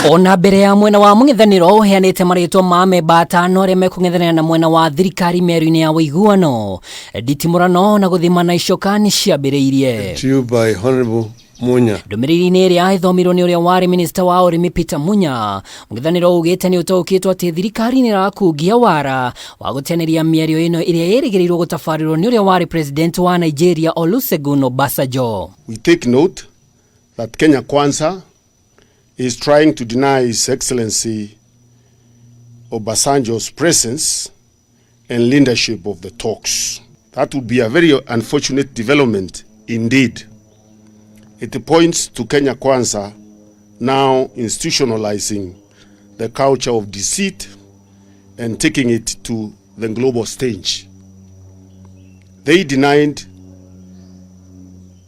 Ona mbere ya mwena wa mũng'ethanĩro ũheanĩte marĩtwa ma amemba atano arĩa mekũng'ethanĩra na mwena wa thirikari mĩario-inĩ ya ũiguano, nditimũrano na gũthimana icoka nĩ ciambĩrĩirie. To you by Honorable Munya. Ndũmĩrĩri-inĩ ĩrĩa ĩthomirwo nĩ ũrĩa warĩ minista wa ũrĩmi Peter Munya, mũng'ethanĩro ugĩte nĩ ũtaũkĩtwo atĩ thirikari nĩ ĩrakungia wara wa gũteanĩria mĩario ĩno ĩrĩa ĩrĩgĩrĩirwo gũtabarĩrwo nĩ ũrĩa warĩ president wa Nigeria Olusegun Obasanjo. We take note that Kenya Kwanza is trying to deny His Excellency Obasanjo's presence and leadership of the talks. That would be a very unfortunate development indeed. It points to Kenya Kwanza now institutionalizing the culture of deceit and taking it to the global stage. They denied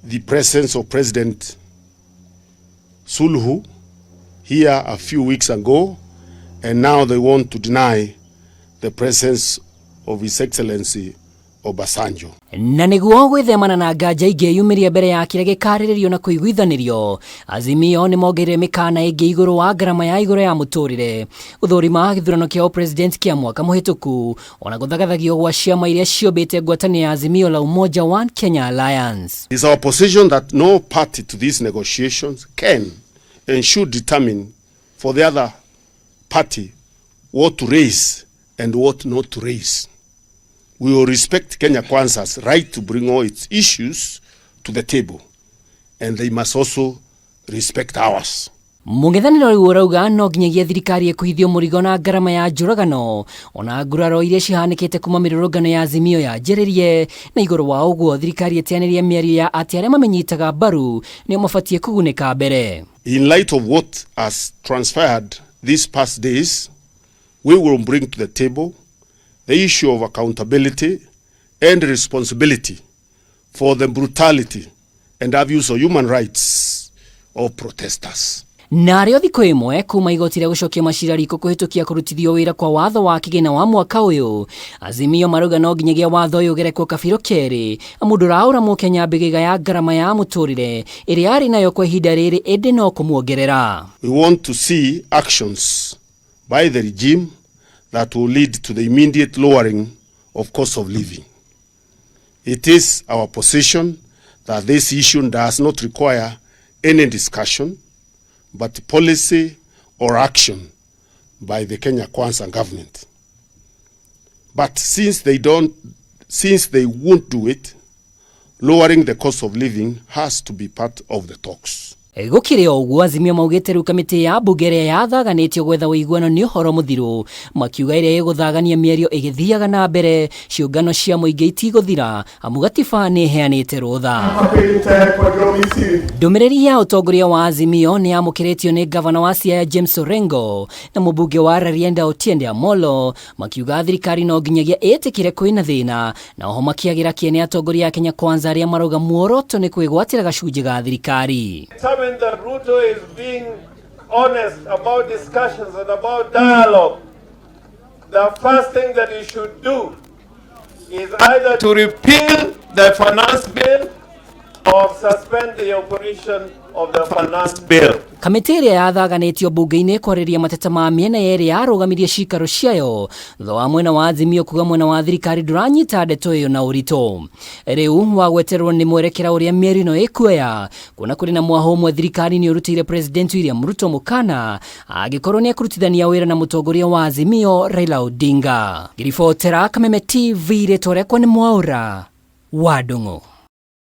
the presence of President Suluhu here a few weeks ago, and now they want to deny the presence of His Excellency Obasanjo. Na nĩguo gwĩthemana na nganja ingĩyumĩria mbere ya kĩrĩa gĩkarĩrĩrio na kũiguithanĩrio, Azimio nĩ mongereire mĩkana ĩngĩ igũrũ wa ngarama ya igũrũ ya mũtũrĩre, gũthũrima gĩthurano kĩa ũpresident kĩa mwaka mũhĩtũku, ona gũthagathagio gwa ciama iria ciũmbĩte ngwatanĩro ya Azimio la Umoja One Kenya Alliance. It is our position that no party to these negotiations can and should determine for the other party what to raise and what not to raise. We will respect Kenya Kwanza's right to bring all its issues to the table, and they must also respect ours. Mũng'ethanĩro rĩu ũrauga no nginyagia thirikari ĩkuithio mũrigo na ngarama ya njũragano ona nguraro iria cihanĩkĩte kuma mĩrũrũngano ya Azimio yanjĩrĩrie, na igũrũ wa ũguo thirikari ĩteanĩrie mĩario ya atĩ arĩa mamĩnyitaga mbaru nĩo mabatiĩ kũgunĩka mbere. In light of what has transpired these past days, we will bring to the table the issue of accountability and responsibility for the brutality and abuse of human rights of protesters. Narĩo thikũ ĩmwe kuma igoti rĩa gũcokia macira riko kũhĩtũkia kũrutithio wĩra kwa watho wa kĩgĩna wa mwaka ũyũ, Azimio marauga no nginyagia watho ũyũ ũgerekwo kabiro kerĩ, amu ndũraũra mũkenya mbĩgĩga ya ngarama ya mũtũrĩre ĩrĩa arĩ nayo kwa ihinda rĩrĩ, ĩndĩ no kũmuongerera. We want to see actions by the regime that will lead to the immediate lowering of cost of living. It is our position that this issue does not require any discussion, but policy or action by the Kenya Kwanza government. But since they won't do it, lowering the cost of living has to be part of the talks. Gũkĩrĩ o ũguo, Azimio maugĩte rĩu kamĩtĩ ya mbunge ĩrĩa yathaganĩtio gwetha ũiguano nĩ ũhoro mũthiru, makiuga ĩrĩa ĩgũthagania mĩario ĩgĩthiaga na mbere, ciũngano cia mũingĩ itigũthira amu gatiba nĩ ĩheanĩte rũtha. Ndũmĩrĩri ya ũtongoria wa Azimio nĩ yamũkĩrĩtio nĩ gavana wa Siaya James Orengo na mũmbunge wa Rarienda Otiende Amollo, makiuga thirikari no nginyagia ĩtĩkĩre kwĩna thĩna, na oho makĩagĩra kĩene atongoria a Kenya Kwanza arĩa marauga muoroto nĩ kwĩgwatĩra gacunjĩ ga thirikari. Determined that Ruto is being honest about discussions and about dialogue, the first thing that he should do is either to repeal the finance bill or suspend the operation of the finance bill. Kamĩtĩ ĩrĩa yathaganĩtio mbunge-inĩ kwarĩria mateta ma mĩena yerĩ yarũgamirie cikaro ciayo thutha wa mwena wa Azimio kuga mwena wa thirikari ndũranyita ndeto ĩyo na ũritũ. Rĩu wagweterwo nĩ mwerekera ũrĩa mĩario ĩno ĩkuoya, kuona kũrĩ na mwaho ũmwe thirikari nĩ ũrutĩire President William Ruto mũkana angĩkorwo nĩ ekũrutithania wĩra na mũtongoria wa Azimio Raila Odinga. Ngĩribotera Kameme TV, rĩtwa rĩakwa nĩ Mwaũra wa Ndung'u.